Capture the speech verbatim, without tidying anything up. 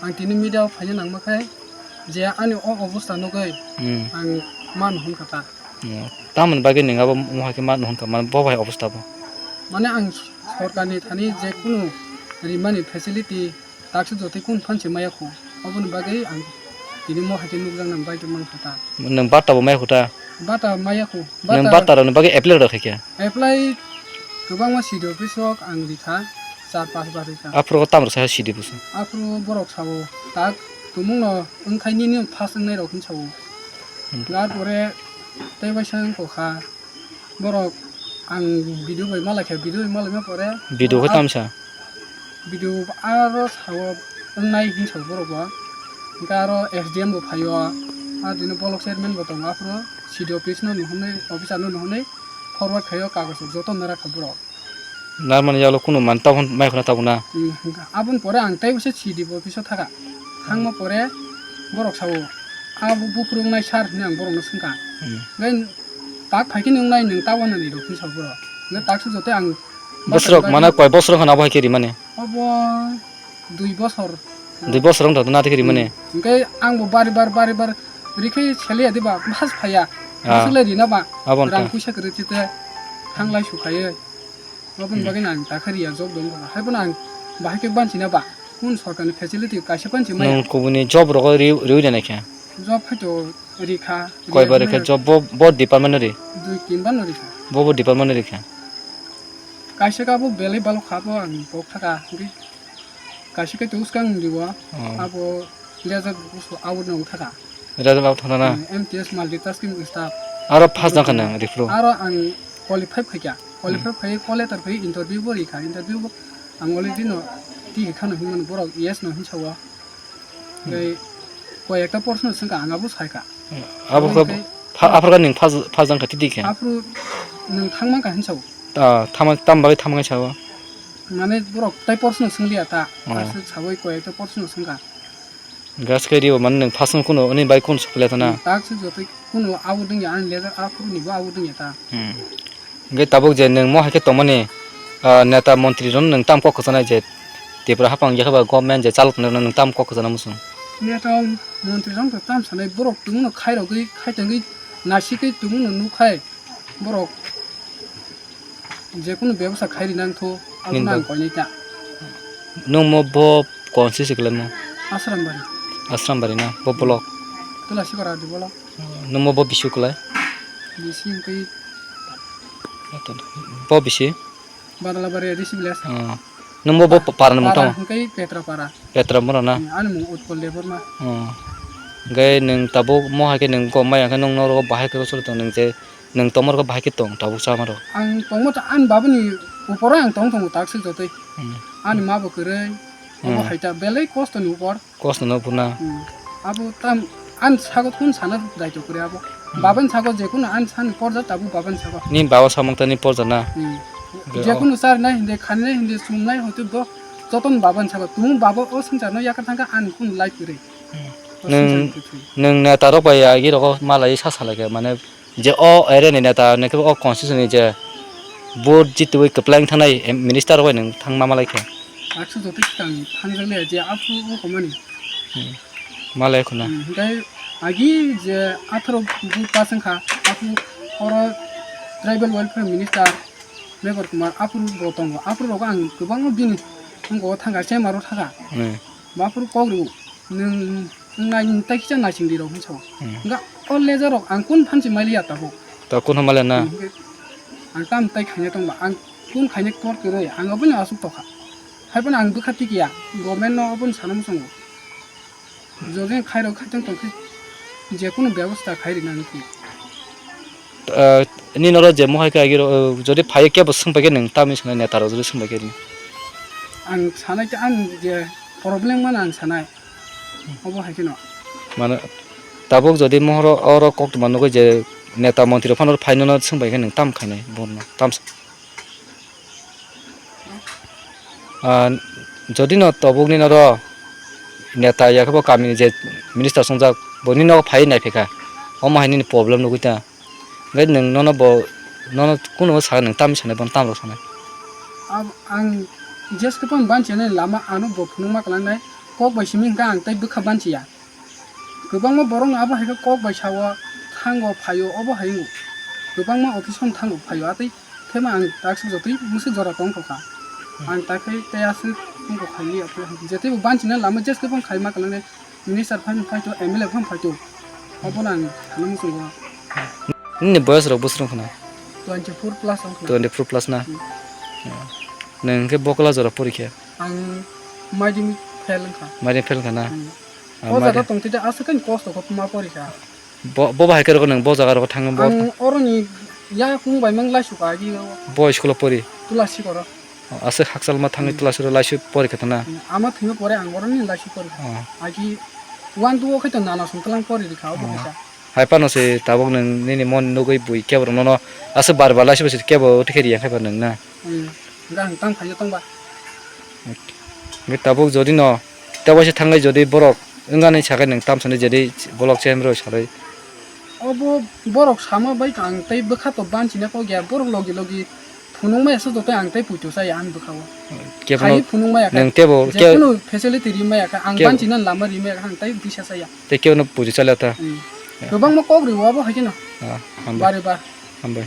Ang tini media o phaina nangma khe je ani o obostha nugwi Hmm. ang ma nuhun kha ta. Hmm. Tamoni bagwi nwng abo mohai khe ma nuhun kha, mane bo bai obostha bo? Mane ang sorkarni thani je kunu rimani facility taksa jotoi kun phan se maya khu, oboni bagwi ang tini mohai khe nukjakna bagwi mankha ta. Nwng bata bo maya khu ta? Bata maya khu. Nwng bata rokni bagwi apply rok khaikha? Apply kwbangma C D office o ang rikha, char pas bar rikha. Aphuru tamo rwsa C D busu? Aphuru borok sao, tak tumungno wngkhai nini first wngnai rok hin sao. Hmm. Gar pore tei waisa wngkha kha borok, ang video bai malaikha, video bai malaima pore video khe ap-, tamsa? Video aro sao wngnai hin sao borok bo. Hwnkhe aro S D M bo phaio, aro dino block chairman bo tongo, aphuru C D office no nuhunwi, officer no nuhunwi forward khaio kagoj rok joto nara kha borok. Narmani yalo kunu man tabuk mai khuna tabuk na. Hmm, hwnkha. Aboni pore ang tei bwse C D office o thaka. Thangma pore borok sao, "Abo buphuru wngnai sir," hinwi ang borokno swngkha. Hmm. Hwnkhe tak phaikhe nung nai nwng tabuk nani rok hinwi sao borok. Hwnkhe taksa joto ang bosrok bata mana koi bosrok hwnwi abo hai khe rimani? Obo dui bosor. Dui bosor wngtong na tei khe rimani? Hmm. Hwnkhe ang bo bari bar, bari bar rikhe seliya diba, mas phaiya. Ah. Mas le rina ba. Abo wngkha. Rang puisa kwrwi tite thanglai su phaiwi. Aboni Hmm. bagwi ang takha riya job dong ba. Hai bono ang bahai khe banchina ba. Kun sorkarni facility kaisa banchi maya. Nwng kubuni job rogo ri-, riwi rwnai khe? Job hai to rikha, koi bar rikha job bo, bo department no ri? Dui tin bar no rikha. Bo, bo department no rikha? Kaisa ka bo belai balok kha bo ang kok thaka. Hwnkhe kaisa khe to swkang riwo, Oh. Abo lejak busu out no thaka. Lejak out thana na? Hmm, M T S multitasking staff. Aro pass jang kha nang, rifru? Aro ang qualify phaikha. Qualify Hmm. phai, call letter phai, interview bo rikha. Interview bo ang already no twi khano hinmano borok yes no hinsawa. Hmm. Tei koi ekta portion swngkha, ang abo saikha. Abo Abo khe hwnkhe pha-, aphuru khe nwng pass, pass jang kha twi twi khe? Aphuru nwng thangma kha hinsao. Ah, thama-, tam bagwi thangma sao? Mane borok tai portion swngliya ta. Oh. Aswk sawi koi ekta portion swngkha. Gas khe rio mane nwng pass wng kunu, ani bai kunu sokle ta na? Hmm, tak se jotoi kunu abo dwngya, ani lejar aphuru ni bo abo dwngya ta. Hmm. Hwnkhe tabuk je nwng mo hai khe tongmani, ah, neta montri rok nwng tam kok kwchanai je Tripura haphang yakhe ba government je chalok tongnai rok nwng tam kok kwchana muchung? Neta montri rok tam sanai borok tongmano khairogwi khaitangwi nasikwi tongmano nukhai borok jekunu bebsa khai rina wngthu abo Nini nang bag- koinai ta. Nwng mo bo konsi se kwlaimo? Asrambari. Asrambari na bo block? Tula sikora di block. Nwng mo bo bisi kwlai? Bisi hwnkhe Bo bisi? Badalabari A D C village. Oh. Nwng bo, bo pa-, para ni mungtang? Para hwnkhe Petra para. Petra mura na? Hmm, ani mung Utpal Debbarma. Oh. Hwnkhe nwng tabuk mo hai khe nwng kok maya khe nwng norok bahai khe suru tong nwng je nwng tongmor khe bahai khe tong tabuk chamaro? Ang tongmo ta ani babani upor ang tong tongo tak se jotoi. Hmm. Ani ma bo kwrwi. Obo Hmm. hai ta belai kosto ni upor. Kosno no puna. Hmm. Abo tam, an sago kun sana daito kore abo. Hmm. Baban sago je kuno an san porja tabu baban sago. Ni baba samung tani porja na. Hmm. Be Je o. Kuno sar nai hinde, khan nai hinde, sum nai hote bo joton baban sago. Tum baba o sung sar no yakar thangka an kun lai kore. Hmm. O sung sar Nung, kutui. Nung neta rok bai agi rogo malai sa salai ke mane Je o area ni neta, hwnwi khe o constituency ni je vote jitwi kwplai wng thangnai, em, minister rok bai nwng thang ma malai khe. Aksu jotoi swkang thangjak le je aphuru wng kha mani. Hmm. Malai khuna. Hmm, hwnkhe agi je atharo vote pass wng kha, aphuru oro tribal welfare minister Meghor Kumar aphuru bo tongo. Aphuru rogo ang kwbangma bini wngkha o thangkha, chamber o thangkha. Hmm. Bo aphuru kok rw. Nwng, nwng nai, nwng tai kisa naising di rok hinwi sao. Hmm. Hwnkha o leja rok ang kun phan se maliya tabuk. Ta kun hamaliya na? Hmm, hwnkhe ang tam tai khaina tongba, ang kun khaina kor kwrwi, ang obono aswk tokha. Haiphano ang bwkha tikiya, government no obono sana muchungo. Jodi khai rok khaitong tongkhe, je kunu bebosta khai rina nukli. Ah, nini oro je mohai khe agiro, ah, jodi phai kebo swngpai khe nwng tamni sanai neta rok jodi swngpai khe? Ang sanai khe ang je problem mano ang sanai. Obo hai kheno. Mane, tabuk jodi mohoro oro koktwma nugwi je neta montri rok phano phai nono swngbai khe nwng tam khainai bono, tam sa-, ah, jodi no tabuk nini oro neta ya khe bo kami ni je minister swngjak bo nini nogo phai nai phaikha, omo hai nini problem nugwi ta. Hwnkhe nwng nono bo, nono kunugo sa, nwng tamni sanai, bono tamrok sanai? Ab-, ang jeske phano banchini lama ano bo phunukma kwlangnai, Kok bai simi hwnkha ang tei bwkha banchiya. Kwbangma borok no abo hai khe kok bai sao, thango phaio, obo hai wng. Kwbangma office o thango phaio, atei khe ma ang tak swk jotoi mwswk jora tong thokha. Ang tak khe tei aswk wng kha khailiya, atei hai khe je teibo banchina lama jes khe phang khaima kwlangnai, minister phano phaito, M L A phano phaito. Obono ang sana muchungo. Nini boyos rok bwswk wng khna? Twenty four plus wng khna. Twenty four plus na? Hmm. Nwng khe bo class jora pori khe? Ang madhyamik fail wngkha. Madhyamik fail wngkha na? Hmm. Ah, o jaga madhyamik tongtwi de aswk ani kosto khe ma pori kha. Bo, bo bahai khe rwgwi nwng bo jaga rwgwi thangwi bo Ang oroni yakung bai mang laisukha agi o. Bo school o pori? Tulasi koro. Oh, aswk hakchal ma thangwi Hmm. Tulasi ro laisu pori kha na? Hmm. Ama thwngwi pore ang oroni laisu pori kha. Oh. Agi one two o khe to nana song tlang pori rikha obo Oh. kisa. Hai phano se tabuk nwng nini mon nugwi bui kebo rwngno no aswk bar bar laisuk se kebo twi khe riya khe ba nwng na. Hmm. Hwnkhe ang tang phaino tongba. Hwnkhe tabuk jodi no tei waisa thangwi jodi borok wngani sakhe nwng tamsani jodi bolok chem rw salai. Obo borok sama bai ang tei bwkha to banchina kok ya borok logi logi phunukmaya se joto ang tei puito chaya ani bwkha o. Kebo Khai no phunukmaya khe nwng tebo ke- jekunu facility rimaya khe ang Kebo banchina lama rimaya khe ang tei bisa chaya. Tei kebo no puito chala ta. Hmm. Ya. Kwbangma kok riwo abo hai kheno. Ah, hambai. Bari ba. Hambai.